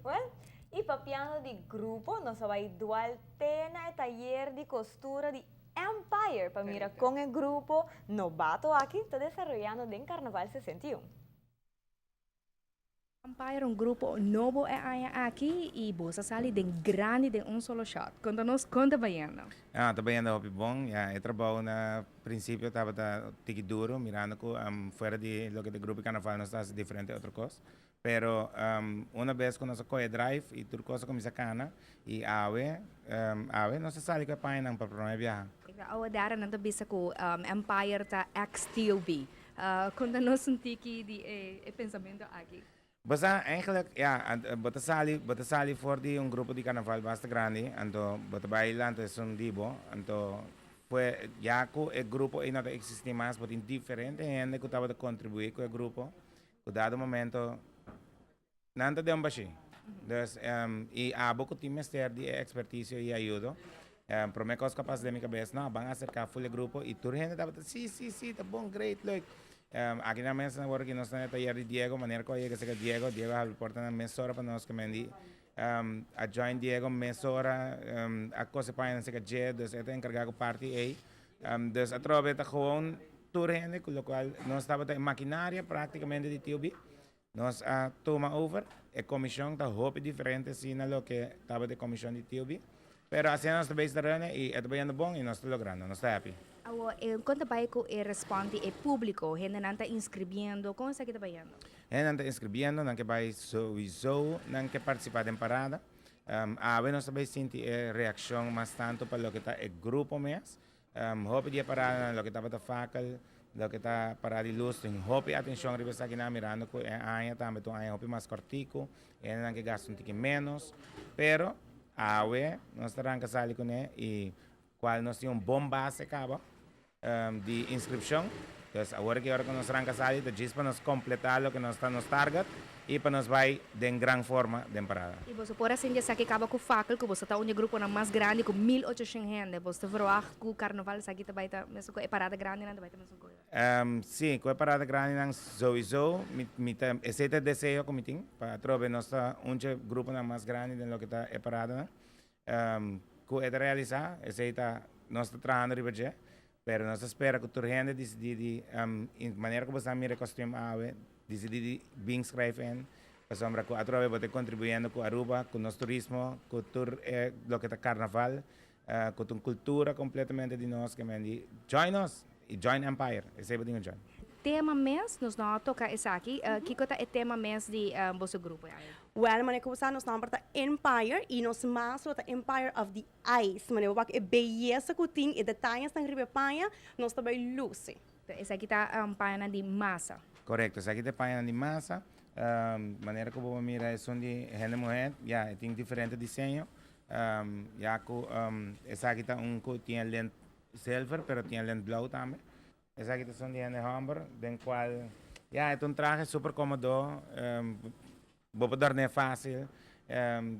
Well, y papiando di grupo, nos a bay dual te na e tayer di costura di Empire pa mira con e grupo nobato aki ta desaroyando den Carnaval 61. Empire, un grupo nobo e aña aki y boso a sali den grandi den un solo shot. Conta nos con ta bayendo. Ah, ta bayendo hopi bon. Ja, e trabou na principio tabata tiki duro, mirando cu fuera di loke ta grupo di carnaval nos ta haci diferente otro cos. Pero una bes cu nos a coge drive y tur cos a cuminsa cana y awe, awe nos a sali cu e pañanan pa prome biaha. Awe dara nan ta bisa cu Empire ta ex-TOB. Conta nos un tiki di e pensamento aki. Bo sa, eigenlijk, ja, bo ta sali, bo ta sali for di un grupo di carnaval basta grandi, anto bo ta bay lanta esun di bo, anto fue ya cu e grupo ey no ta existi mas, bo tin diferente hende cu tabata contribui cu e grupo, cu dado momento nan ta den un bashi. Dus, y abo cu tin mester di e experticio y ayudo, prome cos cu a pasa den mi cabes, no, ban acerca full e grupo y tur hende tabata, si, si, si, ta bon, great, leuk. Aki nan mes awor cu nos ta na e tayer di Diego, manera cu a yega cerca Diego, Diego a habri portanan mesora pa nos, cu men di a join Diego mesora, a cose pañanan cerca dje, dus e ta encarga cu parti ey. Dus atrobe ta gewoon tur hende cu locual nos tabata e maquinaria practicamente di TOB. Nos a tuma over. E comision ta hopi diferente si na loke tabata e comision di TOB. Pero asina nos ta bezig ta rene y e ta bayendo bon y nos ta logrando. Nos ta happy. Awor, con ta bay cu e respons di e publico? Hendenan ta inscribiendo? Con esaki ta bayendo? Hendenan ta inscribiendo, nan ke bay sowieso, nan ke participa den parada. Awe nos ta bay sinti e reaccion mas tanto pa loke ta e grupo mes. Hopi di e paradanan loke tabata fakel, loke ta parada di luz, tin hopi atencion riba esakinan mirando cu e aña tambe ta un aña hopi mas cortico, e hendenan ke gasta un tiki menos, pero awe nos ta ranca sali cune y cual nos tin un bon base caba di inscripcion. Entonces awor ki ora cu nos ranca sali ta djis pa nos completa loke nos ta nos target y pa nos bay den gran forma den parada. Y boso por a sinti esaki caba cu fakel cu boso ta un di e gruponan mas grandi cu 1800 hende. Boso ta verwacht cu carnaval esaki ta bay ta mesun cu e parada grandinan ta bay ta mesun cu? Si, cu e parada grandinan souiso mi ta esey ta e deseo cu mi tin pa atrobe nos ta un dje gruponan mas grandi den loke ta e paradanan. Cu e ta realisa, esey ta, nos ta trahando riba dje, pero nos ta spera cu tur hende dicidi di, manera cu bo sa mira e costume awe, dicidi di bin schrijf in, pasobra cu atrobe bo ta contribuyendo cu Aruba, cu nos turismo, cu tur e loke ta carnaval, cu ta un cultura completamente di nos, ke men di join nos y join Empire, esey bo tin cu join. Tema mes, nos no a toca esaki, kico ta e tema mes di boso grupo e aña? Well, manera ku bo sa, nos nomber ta Empire i nos mas lo ta Empire of the Ice. Manera bo wak e beyesa ku tin, e detayesnan riba e paña, nos ta bai lusi. Esaki ta pañanan di masa. Korekto, esaki ta e pañanan di masa. Manera ku bo por mira esun di hende muhé, ya, e tin diferente diseño. Ya ku esaki ta un ku tin e lint silver, pero tin e lint blou tambe. Esaki ta esun di hende homber den cual ya e ta un trahe super comodo, bo por dorne facil,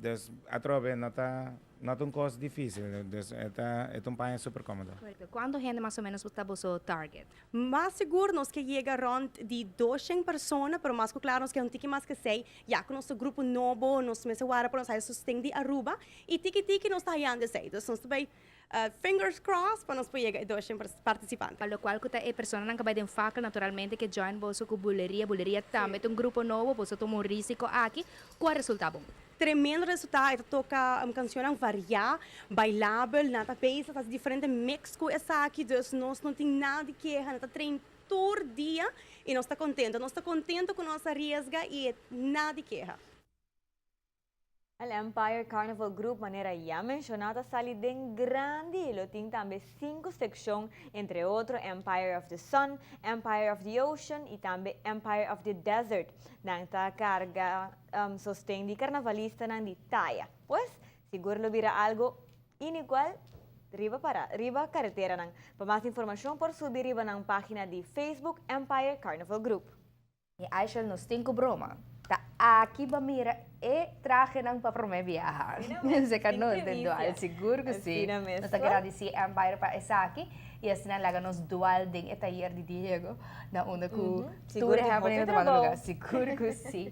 dus atrobe no ta no ta un cos dificil, dus e ta e ta un paña super comodo. Cuanto hende mas o menos ta boso target? Mas sigur nos ke yega rond di 200 persona, pero mas cu claro nos ke un tiki mas ke esey, ya cu nos ta grupo nobo, nos mester wara pa nos haya sosten di Aruba, y tiki tiki nos ta hayando esey, dus nos ta bay Fingers crossed pa nos por yega e 200 participante. Pa locual cu ta e personanan cu bay den fakel naturalmente ke join boso cu Buleria. Buleria tambe ta un grupo nobo, boso tuma un risico aki cu a resulta bon. Tremendo resultado, e ta toca cancionnan varia, bailabel, nan ta bezig ta haci diferente mix cu esaki, dus nos no tin nada di keha, nan ta train tur dia y nos ta contento. Nos ta contento cu nos a riesga y nada di keha. El Empire Carnival Group manera ya menciona ta sali den grandi y lo tin tambe cinco seccion, entre otro Empire of the Sun, Empire of the Ocean y tambe Empire of the Desert. Nan ta carga sosten di carnavalistanan di taya. Pues, sigur lo bira algo inigual riba para riba careteranan. Pa mas informacion por subi riba nan pagina di Facebook Empire Carnival Group. Mi Aishel nos tin ku broma. Ta aki bo mira e trahenan pa prome biaha. Seka nos den dual, sigur ku si. Nos ta gradisí Empire pa esaki i asina laga nos dual den e tayer di Diego na unda ku tur e happening ta tuma luga. Sigur ku si.